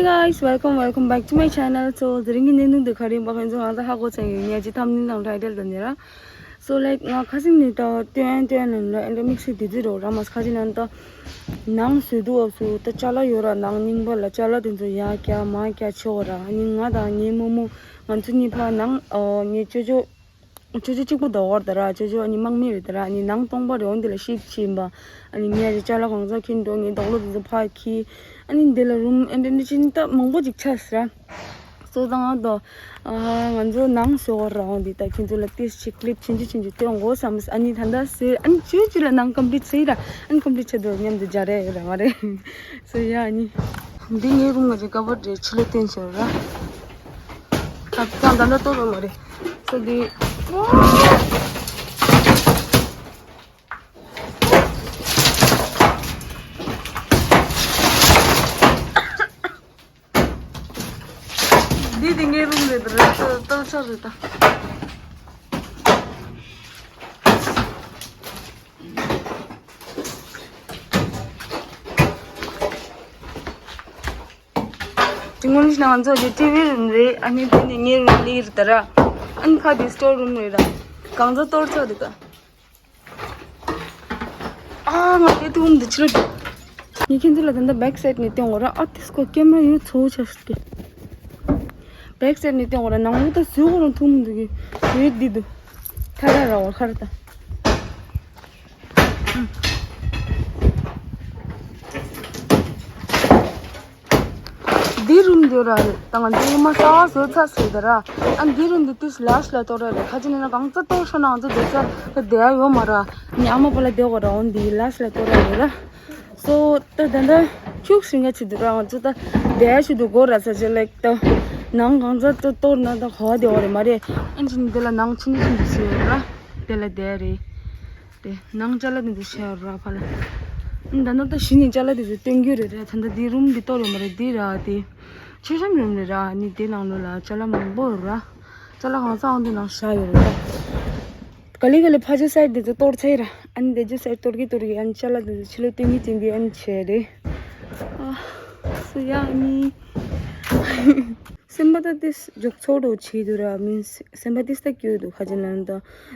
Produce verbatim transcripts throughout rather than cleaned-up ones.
Guys, welcome, welcome back to my channel. So དེ་རིང་གི་གནད་དོན་དེ་ག་རེ་ཡིན་པ་ཁྱེད་ཚོ་ང་ཚོ་ཧ་གོ་ཚར་ཡོད། ངས་ཅི་ཐམ་ནིན་དང་ཊའི་ཊལ་དང་ནི་ར། So like ང་ཁ་སང་ནས་ད་སྟོན་སྟོན་ལ་ལ་ཨེ་འདྲ་དམིགས་བསལ་དེ་དུས་རོགས་ར་མ་ཁ་ཅིག་ནང་ད་ནང་བཟོས་འདུག་བབས་སུ་ད་ཅ་ལག་ཡོད་ར། ནང་རྙིང་པ་ལ་ཅ་ལག་དེ་ཚོ་ཡར་རྒྱག་མར་རྒྱག་བྱེད་འོ་ར། ཨ་ནི་ང་དང་ངའི་རྨོ་མོ་ང་ཚོ་གཉིས་ཕར་ནང་ངའི་ཅོ་ཅོ་ཅོ་ཅོ་གཅིག་པོ་ཟླ་བར་ད་ར། ཅོ་ཅོ་ཨ་ནི་དམག་མི་རེད་ད་ར། ཨ་ནི་ནང་སྟོང་པ་རེད། འོ་འདི་ལ་ཤིབ་ཕྱིན་པ། ཨ་ནི་ངས་རེ་ཅ་ལག་གང་ཟག་ཁྱེར་འགྲོ། ངའི་རྡོག་ལོ་དེ་ཚོ་ཕར་ཁྱེར། ཨ་ནི་འདི་ལ་རུམ་ཨེ་འདྲ་འདྲ་ཅིག་ད་མང་པོ་ཅིག་ཆགས་སོང་ར། སོ་ད་ང་དོ་ང་ཚོ་ནང་བཟོ་བར་རང་འདི་ད་ཁྱེད་ཚོ་ལ་ཏིས་ཅིག་ཀླིབ་ཆུང་ཆུང་ཆུང་ཆུང་སྟོན་དགོས་བསམ། ཨ་ནི་ད་ལྟ་བཟོས། ཨ་ནི་ཅུ་ཅུ་ལ་ནང་ཀམ་པི་ལིཊ་བྱས་ར། ཨ་ནི་ཀམ་པི་ལིཊ་བྱས་དོ་མཉམ་དུ་སྦྱར་ཡ་ཡོད་ར་མ་རེད། སོ་ཡ་ཨ་ནི་འདི་ངའི་རུམ་ང་ཅིག་ཀ་བོར་ཌི་རེད། ཕྱི་ལོགས་སྟོན་བྱས་ར། ད་ད་ད་ལྟ་གཏོར་ཡོད་མ་རེད། སོ་འདི། འདི་འདི་ངའི་རུམ་རེད་ད་ར། ད་ལྟ་ཆགས་རེད་ད། དེ་སྔོན་ཞིག་ང་ཚོ་ཀྱི་ཊི་ཝི་རུམ་རེད། ཨ་ནི་དེ་ནི་ངའི་རུམ་འདི་རེད་ད་ར། ཨ་ནི་ཕ་དེ་སི་ཊོར་རུམ་རེད་ར། གང་ཚོ་གཏོར་ཆོག་འདུག་ག་ཨ་ང་དེ་དུང་འདི་ཕྱིར། ངས་ཁྱེད་ཚོ་ལ་ད་ལྟ་བེག་སའིཌ་ནས་སྟོན་གོ་ར། ཨ་དེ་སྐོར་ཀེམ་ར་ཡོད་ཚོ་ཆ་ཤི་ཏེ། བེག་སའིཌ་ནས་སྟོན་གོ་ར། ནང་ལོགས་ད་བཟོས་གོ་རང་ཐུང་མི་འདུག་གི། བཟོས་འདི་འདུག་ཐ་ར་ར་བ་ཁར་ད། འདི་རུམ་འདི་ར་རེད། ད་ང་འདི་ངོ་མ་གསར་པ་བཟོས་ཚར་ཟེར་ད་ར། ཨ་འདི་རུམ་འདི་དུས་ལ་ཤི་ལ་གཏོར་ར་རེད། ཁ་ཅིག་ནས་ན་གང་ཚ་གཏོར་ཤོར་ན་ང་ཚོ་བསྡད་ས་ད་བསྡད་ཡ་ཡོད་མ་ར། ནི་ཨ་མ་པ་ལ་བསྡད་གོ་ར། འོ་འདི་ལ་ཤི་ལ་གཏོར་ར་རེད་ར། སོ་ད་ད་ད་ཁྱུག་ཤིང་ང་ཆི་འདུག་ར། ང་ཚོ་ད་བསྡད་ཤི་འདུག་གོ་ར་ས་ཆ་ལེགས་ད། ནང་གང་ཚ་ད་གཏོར་ན་ད་ག་བ་བསྡད་གོ་རེད་མ་རེད། ཨ་ཅི་འདི་ལ་ནང་ཆུང་ཆུང་འདུག་ཟེར་ར། དེ་ལ་བསྡད་རེད། དེ་ནང་ཅ་ལག་འདི་འདྲ་བཞག་ཡོད་ར་ཕ་ལ། ཨ་ད་ནང་ད་གཞི་ནས་ཅ་ལག་འདི་ཚོ་སྟོན་རྒྱུ་རེད་ར། ད་ལྟ་འདི་རུམ་འདི་གཏོར་ཡོད་མ་རེད། འདི་ར་དེ་མཆོད་བཤམས་རུམ་རེད་ར། ཨ་ནི་དེ་ནང་ལོགས་ལ་ཅ་ལག་མང་པོ་ཡོད་ར། ཅ་ལག་གང་ས་འོང་འདི་ནང་བཞག་ཡོད་རེད་ར། ག་ལེ་ག་ལེ་ཕ་ཇོ་སའིཌ་འདི་ཚོ་གཏོར་ཚར་ར། ཨ་ནི་དེ་ཇོ་སའིཌ་གཏོར་གི་གཏོར་གི། ཨ་ནི་ཅ་ལག་འདི་ཚོ་ཕྱི་ལོགས་སྟོན་གི་སྟོན་གི། ཨ་ནི་བྱས་རེད། ཨ་སུ་ཡ་ཨ་ནི། སེམས་པ་ད་ཏིས་འཇོག་ཚོགས་འགྲོ་བྱེད་དུ་ར། མིན་སེམས་པ་ཏིས་ད་སྐྱོ་འདུག་ཁ་ཅིག་ལ་ནི་ད་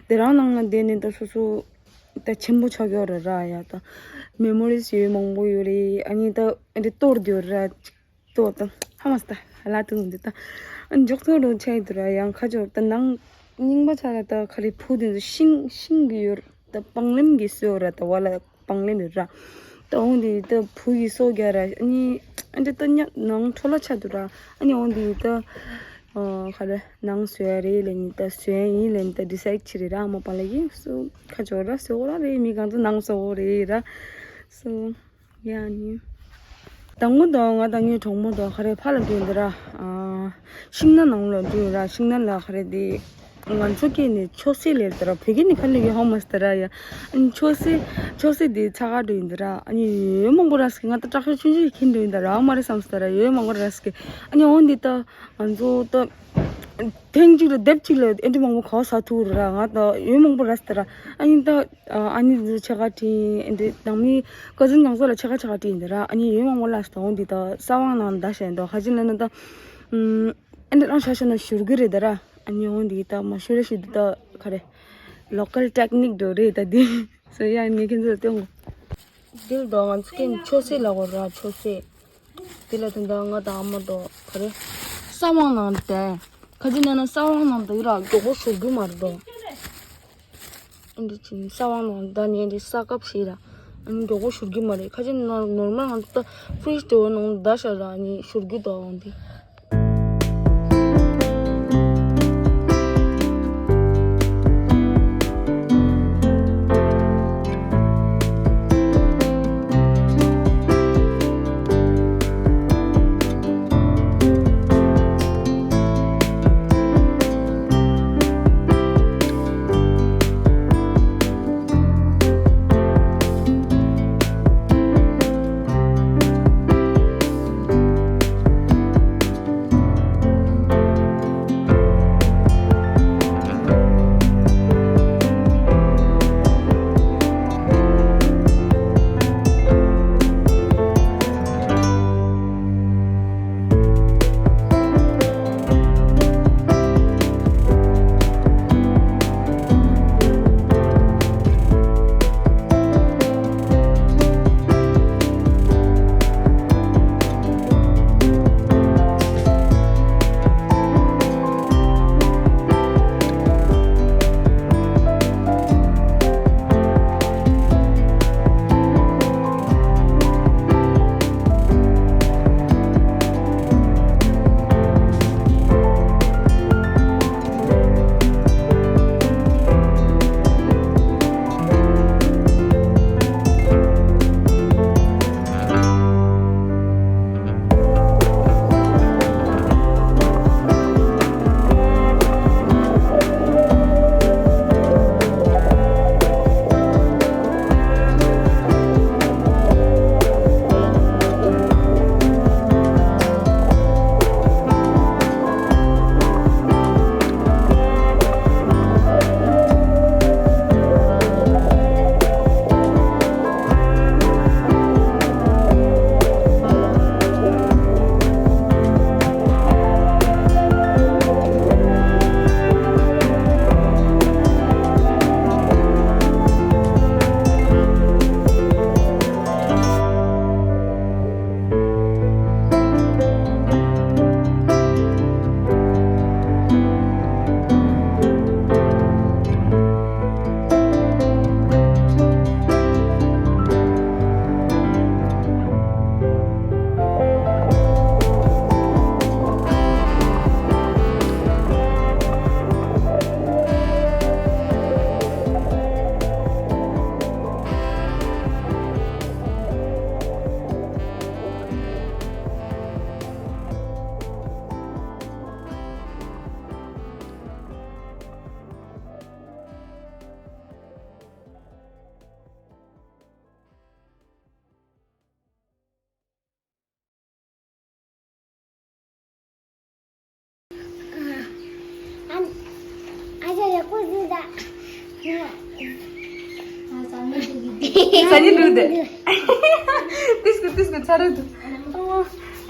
དེ་རང་ནང་ལ་བསྡད་ནས་ད་སོ་སོ་ད་ཆེན་པོ་ཆགས་ཡོད་ར་ར། ཡ་ད་མེ་མོ་རིས་ཡོད་མང་པོ་ཡོད་རེད། ཨ་ནི་ད་འདི་གཏོར་དུ་ཡོད་ར། གཏོར་ད་ཧ་མ་སི་ད་ཧ་ལ་ཏུ་འདི་ད་ཨ་ནི་འཇོག་ཚོགས་འགྲོ་ཆགས་ཡོད་དུ་ར། ཡང་ཁ་ཅོར་ད་ནང་རྙིང་པ་ཆགས་ར། ད་ཁ་རི་ཕུ་དེ་ཚོ་ཤིང་ཤིང་གི་ཡོད་ར། ད་སྤང་ལེབ་གི་སོ་ར། ད་བ་ལ་སྤང་ལེབ་ཡོད་ར། ད་འོང་དེ་ད་བུ་ཡི་སོ་རྒྱག་ར། ཨ་ནི་ཨ་འདྲ་ད་ཉག་ནང་འཕྲོ་ལ་ཆགས་འདུག་ར། ཨ་ནི་འོང་དེ་ད་ཨ་ག་རེ་ནང་བཟོ་ཡ་རེད་ལབ་ནི། ད་བཟོ་ཡ་ཡིན་ལབ་ནི། ད་ཌི་སའིཌ་བྱས་རེད་ར། ཨ་མ་པ་ལ་ཡིན་སུ་ཁ་ཅོག་ར་བཟོ་གོ་ར་རེད། མི་གང་ཚོ་ནང་བཟོ་གོ་རེད་ར་སུ། ཡ་ནི། དང་པོ་དང་ང་དང་ངའི་གྲོགས་མོ་དང་ག་རེ་ཕ་ལ་འགྲོ་ཡིན་ད་ར། ཨ་ཤིང་ནགས་ནང་ལ་འགྲོ་ཡིན་ར། ཤིང་ནགས་ལ་ག་རེ་དེ། ང་ཚོ་སྐད་ནས་ཆོས་སྲིད་ལབ་ད་ར། བོད་སྐད་ནས་ག་ལབ་ཡོད་ཧ་མ་སི་ད་ར་ཡ། ཨ་ནི་ཆོས་སྲིད་ཆོས་སྲིད་དེ་ཚ་ག་འགྲོ་ཡིན་ད་ར། ཨ་ནི་ཡོད་མང་པོ་ར་སི་ཀི། ང་ད་སྐྲག་ཤ་ཆུང་ཆུང་ཁྱེར་འགྲོ་ཡིན་ད་ར། ཨ་མ་རེད་བསམ་སི་ད་ར། ཡོད་མང་པོ་ར་སི་ཀི། ཨ་ནི་འོང་དེ་ད་ང་ཚོ་ད་ཐེངས་གཅིག་ལ་དེབ་གཅིག་ལ་ཨེ་འདྲ་མང་པོ་ག་བ་ཟ་ཐུབ་ར། ང་ད་ཡོད་མང་པོ་ར་སི་ད་ར། ཨ་ནི་ད་ཨ་ནི་ཚོ་ཕྱེད་ཀ་བྲིས། ཨེ་འདྲ་ནང་མི་ཀ་ཛིན་ང་ཚོ་ལ་ཕྱེད་ཀ་ཕྱེད་ཀ་བྲིས་ཡིན་ད་ར། ཨ་ནི་ཡོད་མང་པོ་ལ་སི་ད་འོང་དེ་ད་ས་དབང་ནང་ད་བཤད་འདུག་ཁ་ཅིག་ལ་ན་ད་ཨེ་འདྲ་རང་ཤ་ཤ་ན་ཞུར་གི་རེད་ད་ར། ཨ་ནི་འོང་དེ་ད་མ་ཤོད་ར་ཤི་འདི་ད་ག་རེ་ལོ་ཀལ་ཊེག་ནིག་འགྲོ་རེད་ད་འདི། སོ་ཡ་ངས་ཁྱེད་ཚོ་ལ་སྟོན་གོ། འདིར་འགྲོ་ང་ཚོ་སྐད་ཆོས་སྲིད་ལ་གོ་ར་ཆོས་སྲིད། དེ་ལ་དེ་འདྲ་ང་དང་ཨ་མ་དོ་ག་རེ་ས་དབང་ནང་དེ་ཁ་ཅིག་ན་ན་ས་དབང་ནང་དེ་ར་མགྱོགས་པོ་ཞུ་རྒྱུ་མ་རེད་དོ། འདི་ཅིན་ས་དབང་ནང་ད་ནས་འདི་ས་ཀབ་ཞིག་ར། ཨ་ནི་མགྱོགས་པོ་ཞུ་རྒྱུ་མ་རེད། ཁ་ཅིག་ན་ནོར་མལ་ང་ད་ཕི་རིཇ་དེ་བོ་ནང་ད་ཤ་ར། ཨ་ནི་ཞུ་རྒྱུ་དོ་འོང་དེ། ས་ནི་འགྲོ་དེ། ཏིས་ཀུ་ཏིས་ཀུ་ཚ་རུ་དུ།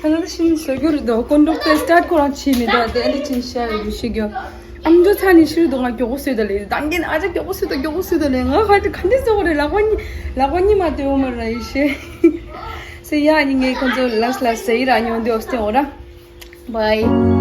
ཨ། ད་ང་ཤིན་ཤོ་གུ་རུ་དོ་ཀོན་ཌོག་ཏར་སི་ཊཱཊ་ཁོ་རང་ཆི་མི་དོ་དེ་ཨ་ནི་ཆིན་ཤ་རུ་ཤི་གྱོ། ཨམ་དོ་ཚ་ནི་ཤི་རུ་དོ་ང་མགྱོགས་པོ་སུ་དོ་ལེ། དང་གིན་ཨ་ཅག་མགྱོགས་པོ་སུ་དོ་མགྱོགས་པོ་སུ་དོ་ལེ། ང་ཧ་ཏི་ཁ་འདི་ཟོ་རེ་ལག་པ་ཉི་ལག་པ་ཉི་མ་དེ་འོ་མ་ར་ཡི་ཤེ། སེ་ཡ་ནི་ངས་ཁོ་ཚོ་ལགས་ལགས་ཟེར་ཡི་ར་ཉོ་འདི་ཨོ་སྟེ་འོ་ར། བའི།